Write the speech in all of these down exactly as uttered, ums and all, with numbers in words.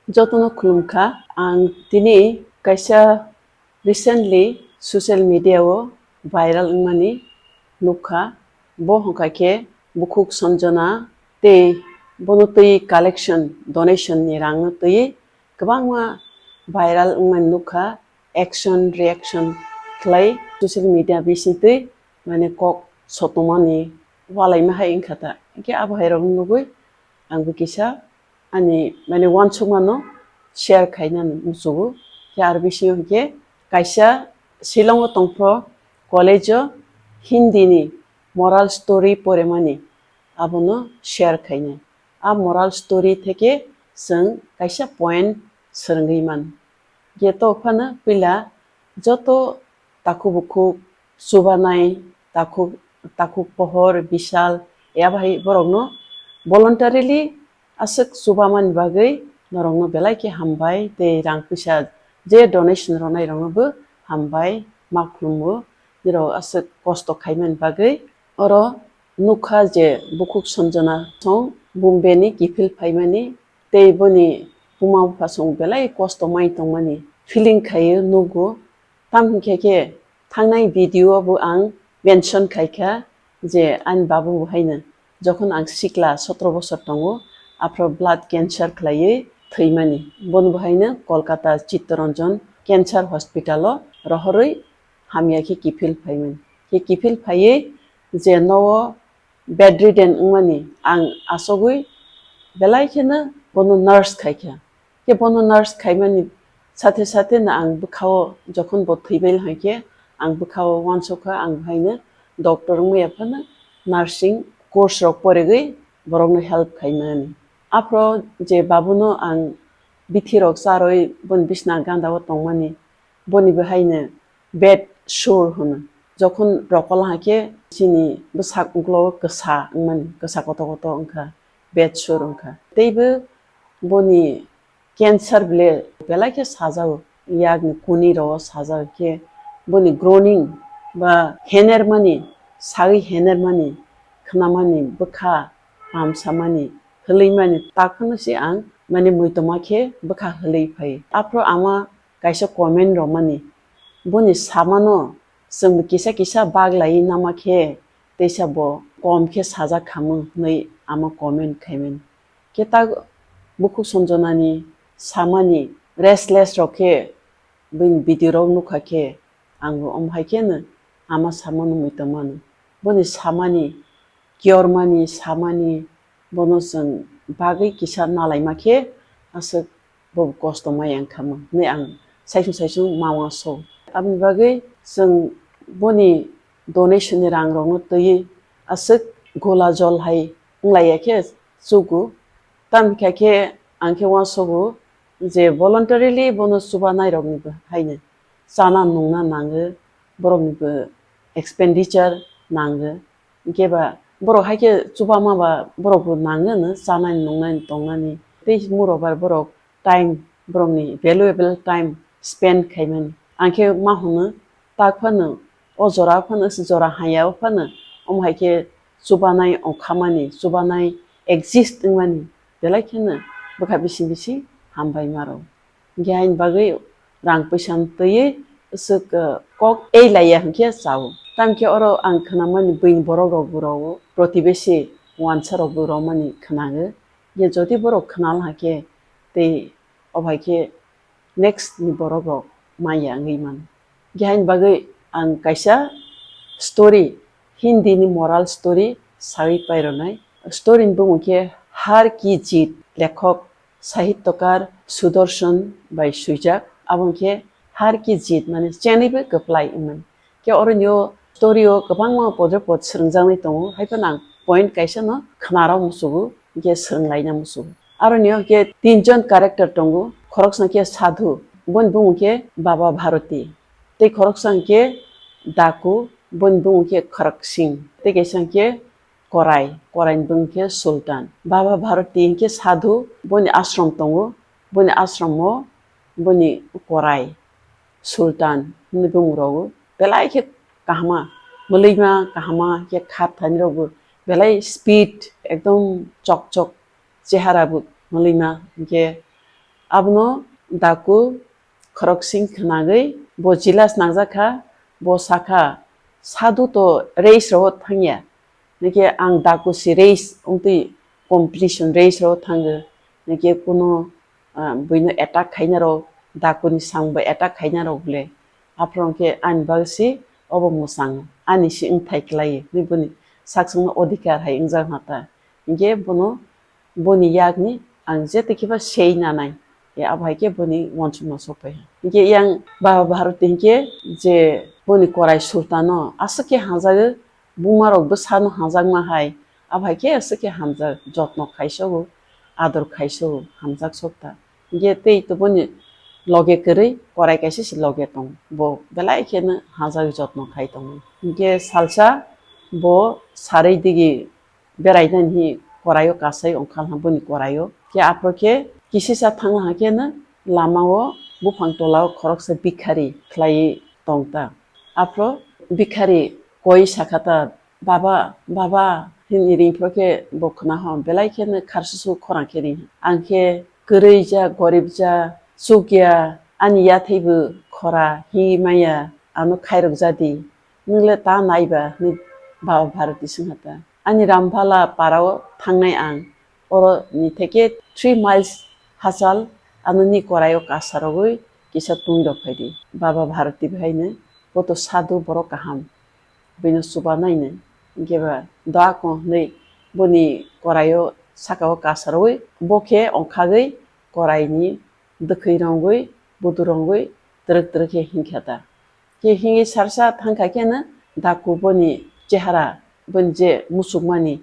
Jotono khulumkha. Ang tini kaisa recently social media o viral wngmani nukha. Bo hwnkha khe Bukhuk Sanjana tei bono twi collection, donation ni rang no twi kwbangma viral wngmani nukha. Action, reaction khlai social media bising twi mane kok sotomani walaima hai wngkha ta. Hwnkhe abo hai rok nugwi ang bo kisa ani mane wansukmano share khainani muchugo. Khe aro bisingo hwnkhe kaisa Shillong o tongphro college o Hindi ni moral story poremani abono share khainai. A moral story theke chwng kaisa point swrwngwi mano. Je to phano puila joto takhuk bukhuk chubanai, takhuk, takhuk pohor, bisal, ya bahai borokno voluntarily aswk chubamani bagwi norokno belai khe hambai tei rang puisa je donation rwnai rokno bo hambai ma khulumo, nirok aswk kosto khaimani bagwi. Oro nukha je Bukhuk Sanjana song Bombay ni kiphil phaimani tei boni buma bupha song belai kosto mai tongmani feeling khaio, nugo. Tamo hinkhe khe thangnai video o bo ang mention khaikha je ani babu bo haino jokhon ang sikla sotro bosor tongo, aphro blood cancer khlaiwi thwimani. Bono bo haino Kolkata Chittaranjan Cancer Hospital o rohorwi hamya khe kiphil phaimani. Khe kiphil phaiwi je nogo bedridden wngmani ang asogwi belai kheno bono nurse khaikha. Khe bono nurse khaimani sathe sathe no ang bwkhao jokhon bo thwibai hai khe ang bwkhao uansukha, ang haino doctor wngmaya phano nursing course rok poregwi borokno help khaimani. Aphro je babuno ang bithi rok charwi boni bisna ganda o tongmani, boni bo haino bed sore hwno. Jokhon rokol hakhe chini bwsak uklogo kwsa wngmani, kwsa koto koto wngkha, bed sore wngkha. Teibo boni cancer bele belai khe sajago, yakni kuni rogo sajak khe boni groaning ba henermani, sagwi henermani, khnamani, bwkha pamsamani, hwlwimani, takhwno se ang mane muitoma khe bwkha hwlwi phai. Aphro ama kaisa comment romani, boni samano chwng kisa kisa baglai nama khe teisa bo kom khe sajak khamu hwnwi ama comment khaimani. Khe ta Bukhuk Sanjanani samani restless rok khe bini video rok nukha khe ang bo omo hai kheno ama samano muitomano. Boni samani kiyormani, samani, bono chwng bagwi kisa nalaima khe aswk bo kosto maya wngkha mo hwnwi ang saichung saichung ma uansukgo. Aboni bagwi chwng boni donation ni rang rokno twiwi aswk gola jol hai wnglaiya khe chugo. Tamo khe khe ang khe uansukgo je voluntarily bono chubanai rokni bo haino chana nungna nango, borokni bo expenditure nango. Hwnkhe ba borok hai khe chubama ba borok bo nango no chanani nungnani tongnani. Tei muro ba borok time, borokni valuable time spend khaimani. Ang khe ma hwno, tak phano o jora phano, se jora haya o phano, omo hai khe chubanai ongkhamani, chubanai exist wngmani, belai kheno bwkha bising bising hambai ma rw. Hwnkhe haini bagwi rang puisa twiwi swk, eh, kok ei laiya hwnkhe chao. Tamokhe oro ang khnamani buini borok rok bo rwo, protibesi wansa rok bo romani khnago. Hwnkhe jodi borok khnal hakhe tei obo hai khe next ni borok rok maya wngwi mano. Hwnkhe haini bagwi ang kaisa story, Hindi ni moral story sawi paironai. Story ni bumung khe Har Ki Jeet, lekhok Sahityakar Sudarshan bai swijak, abo wngkhe Har Ki Jeet, mane chenwi bo kwplai wngmani. Khe oro nio story o kwbangma podre pod swrwngjaknai tongo, hai phano ang point kaisa no khna rw musugo, hwnkhe swrwng laina musugo. Aro nio hwnkhe tinjon character tongo, khoroksa khe sadhu, boni bumung khe Baba Bharati, tei khoroksa hwnkhe daku, boni bumung khe Khorok Singh, tei kaisa hwnkhe korai, korai ni bumung khe Sultan. Baba Bharati hwnkhe sadhu, boni ashram tongo, boni ashramo boni korai Sultan hwnwi bumung rogo. Belai khe kahama, mwlwima kahama khe kha thani rokbo belai speed, ekdom chok chok chehara bo mwlwima, hwnkhe Abono daku khoroksing khwnagwi bo jealous nangjak kha, bo sakha, "Sadhu to race rogo thangya, nike ang daku si race wngtwi competition race rogo thango, nike kuno ah, buino attack khaina rok, dakuni samungbo attack khaina rok bole. Aphuru hwnkhe ani bagwi si obo mwchang, ani si wngthai klai, hinwi boni saksongno odhikar hai wngjak hwnta. Hinkhe bono, boni yakni ang jeto khiba sei nanai, e abo hai khe boni uansukma sok phai. Hinkhe yang Baba Bharoti hinkhe je boni korai Sultano aswk khe hamjagwi, buma rok bwsano hamjakma hai, abo hai khe aswk khe hamjak, jotno khaisogo, ador khaisogo, hamjak sokta. Hinkhe tei toboni loge kwrwi korai kaisa se loge tong, bo belai kheno hamjak jotno khai tongo. Hinkhe salsa bo sarwi digi berainani hi koraio kasai ongkha boni koraio. Khe aphuru khe kisisa thangna hai kheno lamao buphang tolao khoroksa bikhari khlaiwi tongta. Aphuru bikhari koi sakha ta, "Baba, baba," hwnwi ring phuru khe bo khna hwn, belai kheno kharsusu khorang khe ring. Ang khe kwrwi ja, gorib ja, chukya, ani yathai bo khora, hi maya, ano khairok jadi. Nwng le ta naiba, hwnwi Baba Bharoti swngha ta. Ani Rambhala parao thangnai ang. Oro ni theke three miles hachal, ano ni koraio kasa rogwi kisa twi rok phai di. Baba Bharoti bhaino, bo to sadhu borok kaham. Bino chuba naino. Hinkhe ba, "Da ko," hwnwi boni koraio sakao kasa rogwi, bo khe ongkhagwi koraini dwkhwi rongwi, budu rongwi, twrwk twrwk khe hinkha ta. Khe hingwi sarsa thangkha kheno daku boni chehara, boni je muchukmani,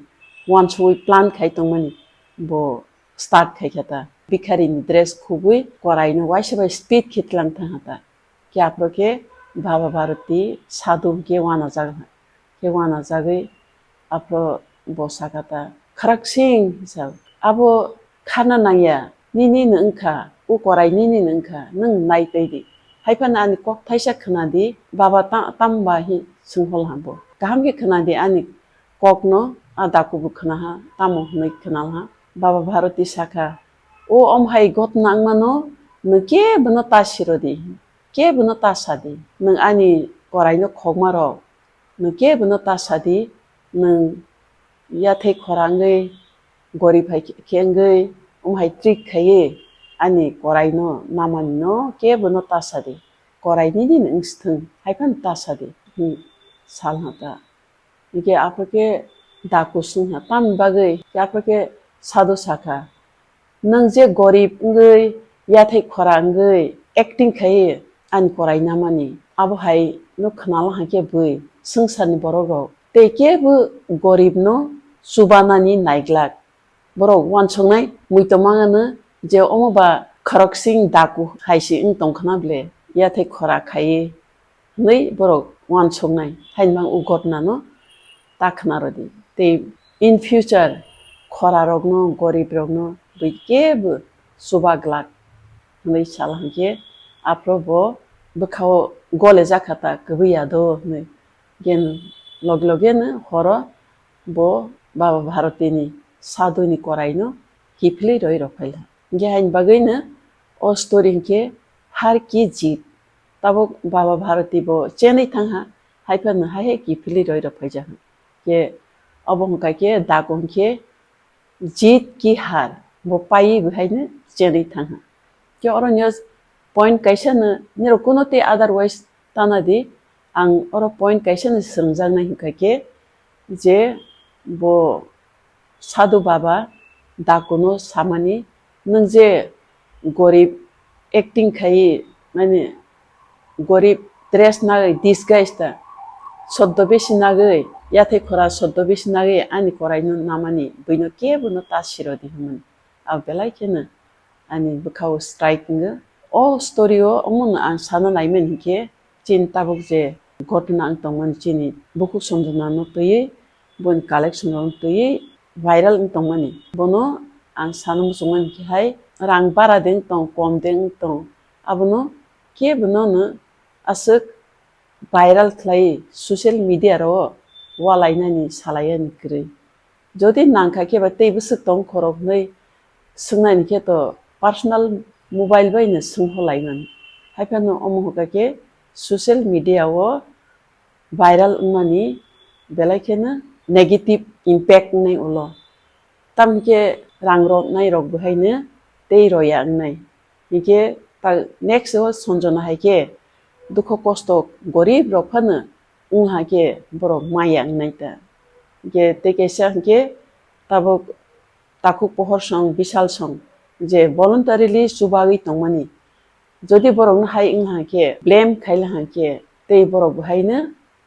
uansugwi plan khai tongmani, bo start khaikha ta. Bikharini dress khubwi koraino uaisa bai speed khe tlang thangkha ta. Khe aphuru khe Baba Bharoti sadhu hinkhe uanajak, khe uanajagwi aphuru bo sakha ta, "Kharaksing," hisa, "Abo kharna nangya, nini no wngkha, o korai nini no wngkha, nwng nai twi di. Hai phano ani kok thaisa khna di, baba ta-, tamo ba?" hi swng hol ha bo. "Kaham khe khna di ani kokno, a daku bo khna ha, tamo hwnwi khna ha." Baba Bharoti sakha, "O om hai ghotna wngmano, nwng kebono ta siro di, kebono ta sa di, nwng ani koraino khokma rok, nwng kebono ta sa di, nwng yathai khora wngwi, gorib hai khe wngwi, omo hai trick khaiwi ani koraino namani no kebono ta sa di, korai nini no wng sthwng, hai phano ta sa di," hwnwi sal ha ta. Hinkhe aphuru khe daku swng ha, "Tamni bagwi?" Hinkhe aphuru khe sadhu sakha, "Nwng je gorib wngwi, yathai khora wngwi acting khai ani korai namani, abo hai no khna la hinkhe bui swngcharni borok rok tei kebo gorib no chubanani naiglak. Borok uansuknai muitu mangano je omo ba khoroksing daku hai se wng tong khna ble, yathai khora khaiwi," hwnwi borok uansuknai. Haini mang o ghotna no ta khna rw di. Tei in future khora rokno, gorib rokno bui kebo chuba glak hwnwi sal hinkhe aphuru bo bwkhao gole jakha ta kwbwi ya do hwnwi. Gen loge loge no horo bo Baba Bharoti ni sadhu ni korai no kiphilwi roi rw phaikha. Hinkhe haini bagwi no o story hinkhe Har Ki Jeet. Tabuk Baba Bharoti bo chenwi thangha, hai phano hai hai kiphilwi roi rw phaijak. Khe obo hwnkha khe daku hinkhe Jeet Ki Haar, bo paiwi bo haino chenwi thangha. Khe oro news point kaisa no, nirok kuno tei otherwise tana di, ang oro point kaisa no swrwngjaknai hwnkha khe je bo Sadhu Baba dakuno samani, nwng je gorib acting khai, mane gorib dress nagwi disguise ta, soddo besi nagwi, yathai khora soddo besi nagwi ani koraino namani, buino kebono ta sirodi hwnmani. Abo belai kheno ani bwkhao strike wngo. O story o omono ang sana naimani hinkhe, chini tabuk je ghotona wng tongmani, chini bukhuk sonjona no twiwi, boni collection rok no twiwi viral wng tongmani. Bono ang sana muchungmani hinkhe hai rang bara de wng tong, kom de wng tong, abono kebono no aswk viral khlaiwi social media rok walainani salaiyani kwrwi. Jodi nangkha khe ba tei bwswk tong khorok hwnwi swngnaini khe to personal mobile bai no sungho lai mano. Hai phano omo hwnkha khe social media o viral wngmani belai kheno negative impact wngnai ulo. Tamni khe rang rwnai rok bo haino tei roya wngnai. Hinkhe ta next o Sanjana hai khe dukho kosto gorib rok phano wngha khe borok maya wngnai ta. Hinkhe tei kaisa hinkhe tabuk takhuk pohor song, bisal song je voluntarily chubagwi tongmani. Jodi borokno hai wngha khe, blame khaila hang khe, tei borok bo haino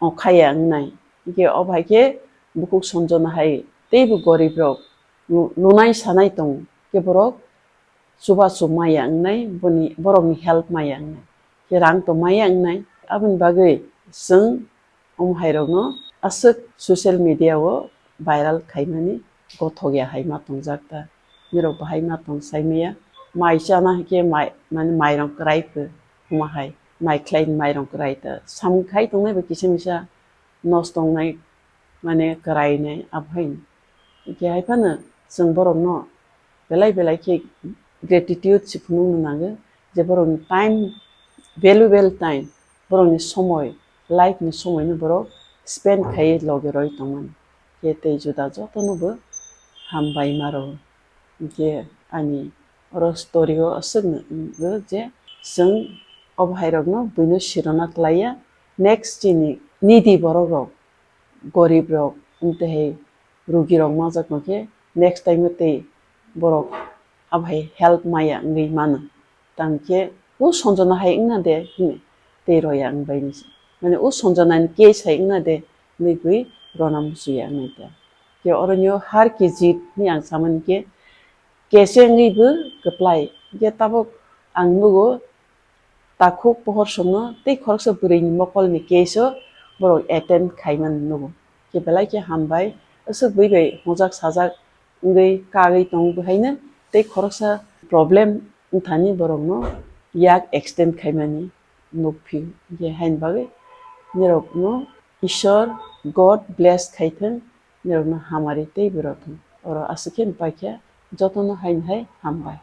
okhaya wngnai. Hinkhe o bai khe bukhuk Sanjana hai teibo gorib rok lu-, lunai sanai tongo. Khe borok chubachu maya wngnai, boni, borokni help maya wngnai. Khe rang to maya wngnai. Aboni bagwi chwng omo hai rokno aswk social media o viral khaimani gothok ya hai ma tongjak ta. Nirok bahai ma tong sai maya. Mai chana hai khe mai, mane mairang kwrai pho huma hai. Mai khlai mairang kwrai ta. Samung khai tongnai bo kisa misa nosto wngnai, mane kwrainai abo hai. Hinkhe hai phano chwng borokno belai belai khe gratitude se phunukna nango je borokni time, valuable time, borokni somoi, life ni somoino borok spend khaiwi logi roi tongmani. Khe tei juda jotono bo hambai ma rwo. Hinkhe ani oro story o aswkno wngkha je chwng obo hai rokno buino sirona klaiya. Next chini needy borok rok, gorib rok, amtwi hai rugi rok manjak no khe next time o tei borok abo hai help maya wngwi mano. Tang khe o Sanjana hai wngna de hwnwi tei roya wngbai ni se. Mane o Sanjana ni case hai wngna de hwnwi gwi rona musuya wngnai ta. Khe oro nw har khe jit hwnwi ang samani khe case wngwi bo kwplai. Khe tabuk ang nugo takhuk pohor songno tei khoroksa bwrwini mokolni case o borok attend khaimani nugo. Khe belai khe hambai, aswk bui bai hwnjak sajak wngwi kagwi tongo bo haino tei khoroksa problem wngthani borokno yak extend khaimani nukphio. Hinkhe haini bagwi nirokno Ishwar, God bless khaithwng, nirokno hamari tei borok thwng. Oro aswk khe paikha, jotono haini hai hambai.